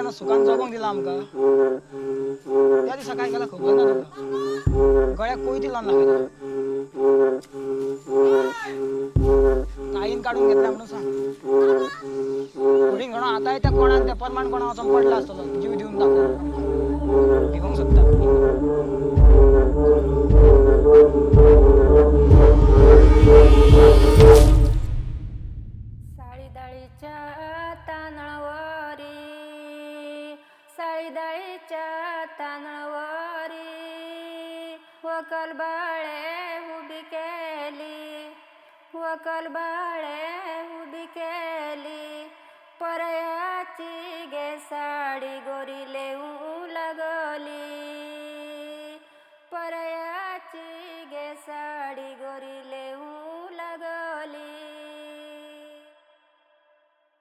केन्ना सुखान जगोंक दिला आमकां? त्या दिसा काय केला खबर ना तुका. गळ्याक कोयती लावन दाखयता. ताईन काडून घेतला म्हणून सांग. फुडें घणो आतांय त्या कोणाक त्या परमाण कोणा वचोन पडला आसतलो जीव दिवन दाखोवन भिवंक सोदता. साळीदाळीच्या तांदळावरी, साळीदाळीच्या तांदळावरी वकल बाळे उभी केली, वकल बाळे उभी केली.